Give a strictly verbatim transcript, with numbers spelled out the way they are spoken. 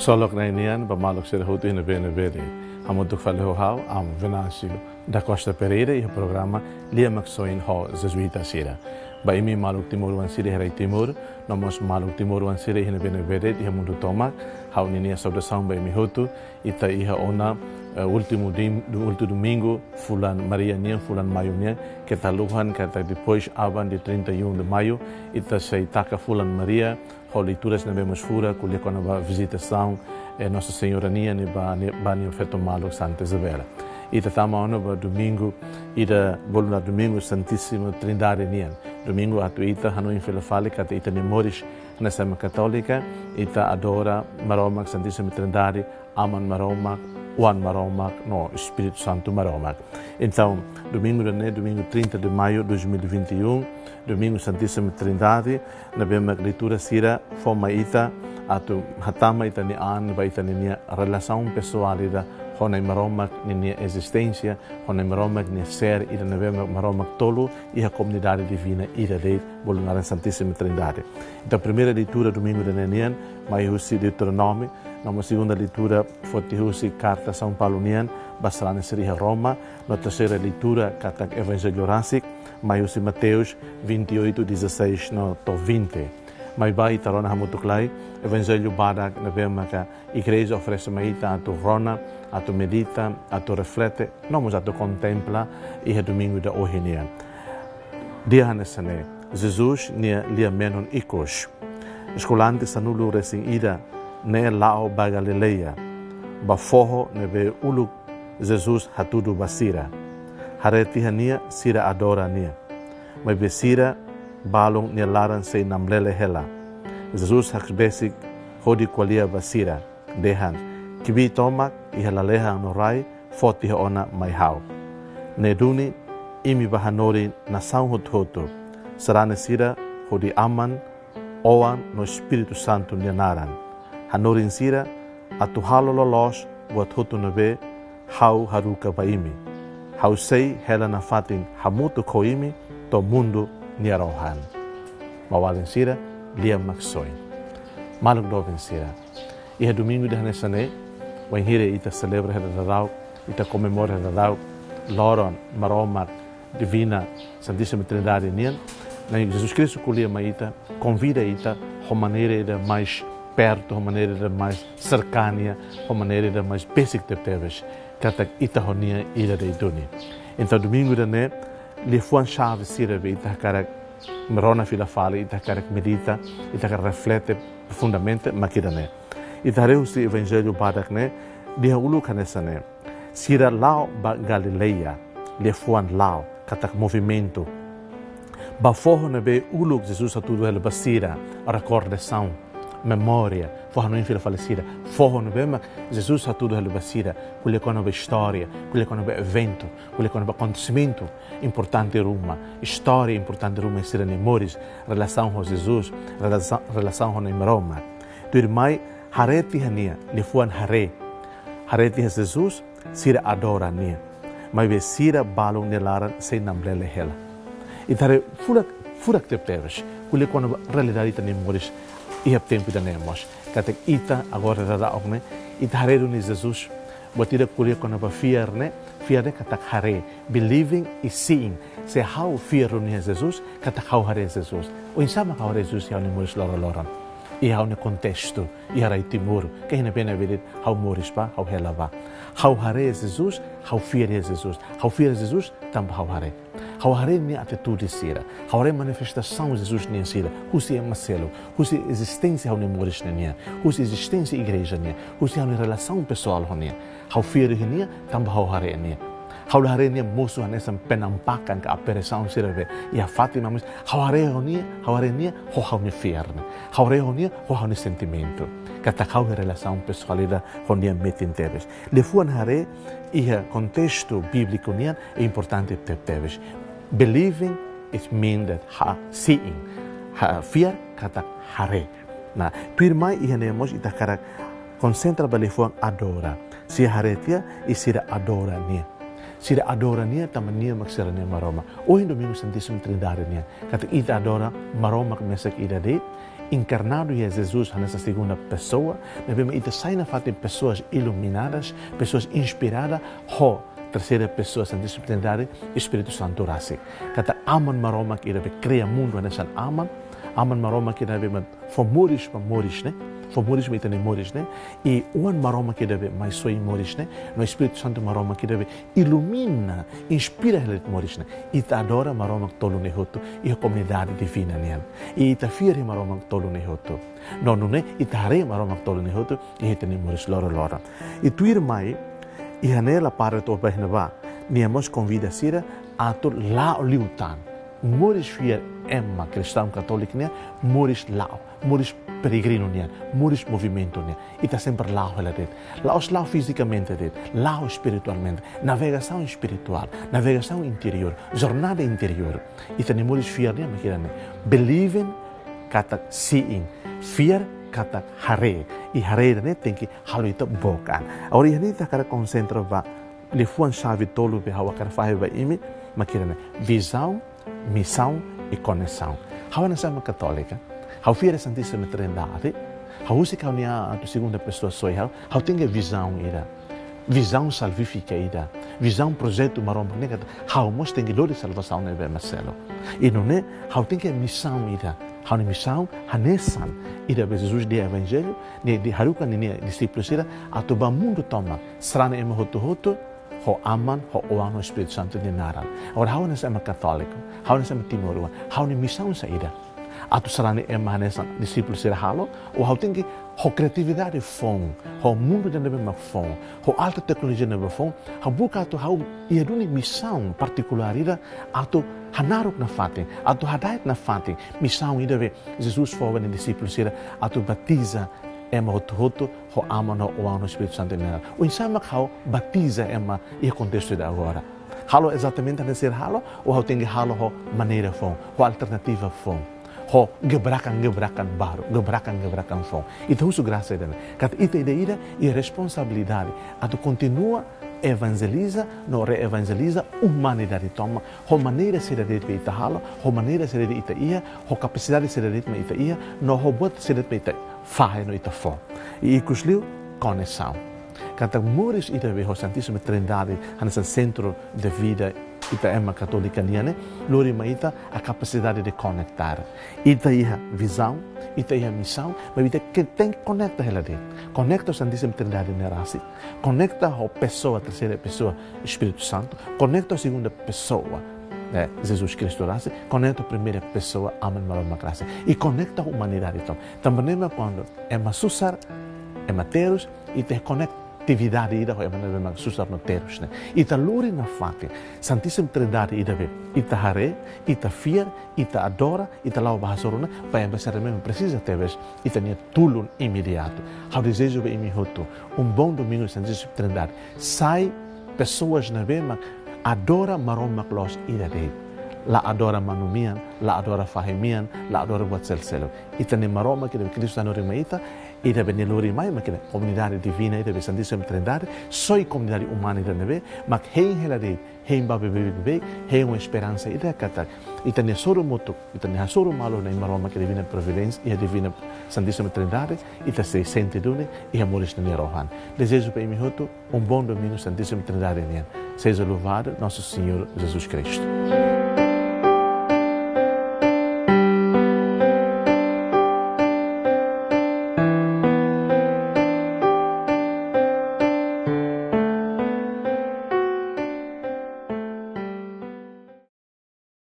Ksolok Na'i nian ba maluk sira hotu iha ne'ebé-ne'ebé de'it. Hamutuk fali ho ha'u, Amu Venâncio da Costa Pereira, iha programa Lia Maksoin ho Jesuita sira. Ba imi maluk timoroan sira iha rai Timor, no mós maluk timoroan sira iha ne'ebé-ne'ebé de'it iha mundu tomak, ha'u-ninia saudasaun ba imi hotu. Ita iha ona, eh, últimu dim-, du-, últimu domingu fulan Maria nian, fulan Maiu nian, keta haluha katak depois aban dia trinta e um de Maio, ita sei taka fulan Maria, ho leituras ne'ebé mós furak, ko'alia kona-ba vizitasaun, eh, Nossa Senhora nian, ne'e ba, ne'e ba nia feto maluk Santa Isabel. Ita tama ona ba domingu, ida bolu naran Domingu Santíssima Trindade nian. Domingu atu ita hanoin fila fali katak ita-nia moris hanesan ema katólika, ita adora Maromak Santíssima Trindade, Aman Maromak, Oan Maromak, no Espíritu Santu Maromak. Entaun, domingu ida-ne'e, domingu trinta de Maio dois mil e vinte e um, Domingu Santíssima Trindade, ne'ebé mak leitura sira fó mai ita atu hatama ita-nia an ba ita-nia relasaun pesoál ida ho Na'i Maromak ninia ezisténsia, ho Na'i Maromak nia ser ida ne'ebé mak Maromak tolu iha komunidade divina ida de'it bolu naran Santíssima Trindade. Entaun, primeira leitura domingu ida-ne'e nian mai husi Deuteronómiu, no mós segunda leitura foti husi karta São Paulo nian ba sarani sira iha Roma, no terseira leitura katak Evanjellu rasik mai husi Mateus vinte e oito, dezasseis no to'o vinte. Maibé ita rona hamutuk lai, Evanjellu badak ne'ebé maka Igreja oferese mai ita atu rona, atu medita, atu reflete, no mós atu kontempla iha domingu ida ohin nian. Dehan hanesan ne'e: Jesus nia lia-menon ikus. Eskolante sanulu-resin-ida ne'e la'o ba Galileia, ba foho ne'ebé uluk Jesus hatudu ba sira. Haree tiha nia, sira adora nia. Maibé sira balun nia laran sei namlele hela. Jesus hakbesik hodi ko'alia ba sira, dehan: Kbiit tomak iha lalehan no rai fó tiha ona mai ha'u. Ne'e duni imi bá hanorin nasaun hotu-hotu, sarani sira hodi Aman, Oan no Espíritu Santu nia naran. Hanorin sira atu halo loloos buat hotu ne'ebé ha'u haruka ba imi. Ha'u sei hela nafatin hamutuk ho imi to'o mundu nia rohan. Maun-alin sira, Lia Maksoin. Maluk doben sira, iha domingu ida hanesan ne'e, wainhira ita selebra hela dadauk, ita komemora hela dadauk loron Maromak Divina Santíssima Trindade nian, Na'i Jesus Kristu ko'alia mai ita, konvida ita ho maneira ida mais pertu, ho maneira ida mais serkania, ho maneira ida mais besik tebetebes, katak ita ho nia ida de'it duni. Entaun, domingu ida-ne'e, liafuan xave sira ne'ebé ita hakarak rona fila fali, ita hakarak medita, ita hakarak reflete profundamente, mak ida-ne'e. Ita haree husi Evanjellu badak ne'e, dehan uluk hanesan ne'e: Sira la'o ba Galileia, liafuan la'o, katak movimentu. Ba foho ne'ebé uluk Jesus hatudu hela ba sira, rekordasaun, memória, fó hanoin fila fali sira. Foho ne'ebé mak Jesus hatudu hela ba sira, ko'alia kona-ba istória, ko'alia kona-ba eventu, ko'alia kona-ba akontesimentu importante ruma, istória importante ruma iha sira-nia moris, relasaun ho Jesus, relasa-, relasaun ho Na'i Maromak. Tuirmai, haree tiha nia, liafuan haree. Haree tiha Jesus, sira adora nia. Maibé sira balun nia laran sei namlele hela. Ita haree furak, furak tebetebes, ko'alia kona-ba realidade ita-nia moris iha tempu ida-ne'e mós. Katak ita agora dadauk ne'e, ita haree duni Jesus. Buat ida ko'alia kona-ba fiar ne'e, fiar ne'e katak haree. Believing is seeing. Se ha'u fiar duni iha Jesus, katak ha'u haree Jesus. Oinsá mak ha'u haree Jesus iha ha'u-nia moris loron-loron? Iha ha'u-nia kontestu, iha rai Timor, ka iha ne'ebé-ne'ebé de'it ha'u moris bá, ha'u hela bá. Ha'u haree Jesus, ha'u fiar iha Jesus. Ha'u fiar Jesus tanba ha'u haree. Ha'u haree nia atitude sira. Ha'u haree manifestasaun Jesus nian sira husi ema seluk, husi ezisténsia ha'u-nia moris ne'e nian, husi ezisténsia igreja nian, husi ha'u-nia relasaun pesoál ho nia. Ha'u fiar iha nia tanba ha'u haree nia. Ha'u la haree nia mosu hanesan penampakan ka aparisaun sira ne'ebé iha Fátima, mas ha'u haree ho nia, ha'u haree nia ho ha'u-nia fiar ne'e. Ha'u haree ho nia ho ha'u-nia sentimentu. Katak ha'u iha relasaun pesoál ida ho nia metin tebes. Liafuan haree iha kontestu bíbliku nian importante tebetebes. Believing, it means that ha-, seeing. Ha-, fiar katak haree. Nah, tuirmai iha ne'e mós ita hakarak konsentra ba liafuan adora. Sira haree tiha i sira adora nia. Sira adora nia tanba nia mak sira-nia Maromak. Ohin domingu Santíssima Trindade nian. Katak ita adora Maromak mesak ida de'it, enkarnadu iha Jesus hanesan segunda pesoa, ne'ebé mak ita sai nafatin pessoas iluminadas, pessoas inspiradas ho terseira pesoa Santíssima Trindade, Espíritu Santu rasik. Katak Aman Maromak ida be kria mundu hanesan Aman, Aman Maromak ida be mak fó moris ba moris ne'e, fó moris ba ita-nia moris ne'e, i Oan Maromak ida be mai soe moris ne'e, no Espíritu Santu Maromak ida be ilumina, inspira hela de'it moris ne'e. Ita adora Maromak tolu ne'e hotu iha komunidade divina nian. I ita fiar iha Maromak tolu ne'e hotu. No nune'e ita haree Maromak tolu ne'e hotu iha ita-nia moris loroloron. I tuirmai, iha ne'e la para to'o ba iha ne'ebá, nia mós konvida sira atu la'o liután. Moris fiar ema kristaun katóliku nian, moris la'o, moris peregrinu nian, moris movimentu nian. Ita sempre la'o hela de'it. La'ós la'o fizikamente de'it, la'o espiritualmente. Navegasaun espirituál, navegasaun interiór, jornada interiór. Ita-nia moris fiar nian mak ida-ne'e. Believing katak seeing, fiar katak haree. I haree ida-ne'e tenke halo ita book an. Agora iha ne'e ita hakarak konsentra ba liafuan xave tolu be ha'u hakarak fahe ba imi, mak ida-ne'e. Vizaun, misaun i koneksaun. Ha'u hanesan ema katólika, ha'u fiar iha Santíssima Trindade, ha'u husik ha'u-nia an atu segunda pesoa soe ha'u, ha'u tenke vizaun ida. Vizaun salvífika ida. Vizaun projetu Maromak ne'e katak ha'u mós tenke lori salvasaun ne'ebé mak seluk. I nune'e ha'u tenke misaun ida. Ha'u-nia misaun hanesan ida be Jesus iha Evanjellu, nia haruka ninia dixípulu sira atu bá mundu tomak, sarani ema hotu-hotu ho Aman, ho Oan, ho Espíritu Santu nia naran. Agora ha'u hanesan ema katóliku, ha'u hanesan ema timoroan, ha'u-nia misaun saida? Atu sarani ema hanesan dixípulu sira halo, ou ha'u tenke ho kriatividade foun, ho mundu ida ne'ebé mak foun, ho alta teknolojia ne'ebé foun, ha'u buka atu ha'u iha duni misaun partikulár ida atu hanaruk nafatin, atu hada'et nafatin misaun ida be Jesus fó ba nia dixípulu sira atu batiza ema hotu-hotu ho Aman, ho Oan, ho Espíritu Santu nia naran. Oinsá mak ha'u batiza ema iha kontestu ida agora? Halo ezatamente hanesan sira halo, ou ha'u tenke halo ho maneira foun, ho alternativa foun, ho gebrakan-gebrakan baru, gebrakan-gebrakan foun? Ita husu grasa ida-ne'e. Katak ita ida-idak iha responsabilidade atu kontinua evanjeliza no reevanjeliza umanidade tomak, ho maneira saida de'it be ita halo, ho maneira saida de'it ita iha, ho kapasidade saida de'it mak ita iha, no ho buat saida de'it mak ita fahe no ita fó. I ikusliu, koneksaun. Katak moris ida be ho Santíssima Trindade hanesan sentru de vida ita ema katólika nian ne'e, lori mai ita a kapasidade de conectar. Ita iha vizaun, ita iha misaun, mas ita ke-, tenke konekta hela de'it. Konekta ho Santíssima Trindade nia rasik, konekta ho pesoa, terseira pesoa, Espíritu Santu, konekta ho segunda pesoa, eh, Jesus Kristu rasik, konekta ho primeira pesoa, Aman Maromak rasik, i konekta ho umanidade tomak. Tanba ne'e mak kuandu ema susar, ema terus, ita iha konektividade ida ho ema ne'ebé mak susar no terus ne'e. Ita lori nafatin Santíssima Trindade ida be ita haree, ita fiar, ita adora, ita la'o ba hasoru ne'e, ba ema sira ne'ebé mak presiza tebes ita-nia tulun imediatu. Ha'u dezeja ba imi hotu um bom domingo de Santíssima Trindade. Sai pesoas ne'ebé mak adora Maromak loos ida de'it. La adora manu-mean, la adora fahi-mean, la adora buat seluk-seluk. Ita-nia Maromak ida be Kristu hanorin mai ita, ida be nia lori mai mak ita komunidade divina ida be Santíssima Trindade, soe komunidade umana ida ne'ebé mak hein hela de'it, hein ba beibeik, hein ho esperansa ida katak ita-nia hasoru motuk, ita-nia hasoru malu iha Maromak nia divina providência, iha divina Santíssima Trindade, ita sei sente duni iha moris nia rohan. Dezeja ba imi hotu um bom domingo Santíssima Trindade nian. Seja louvado nosso Senhor Jesus Cristo.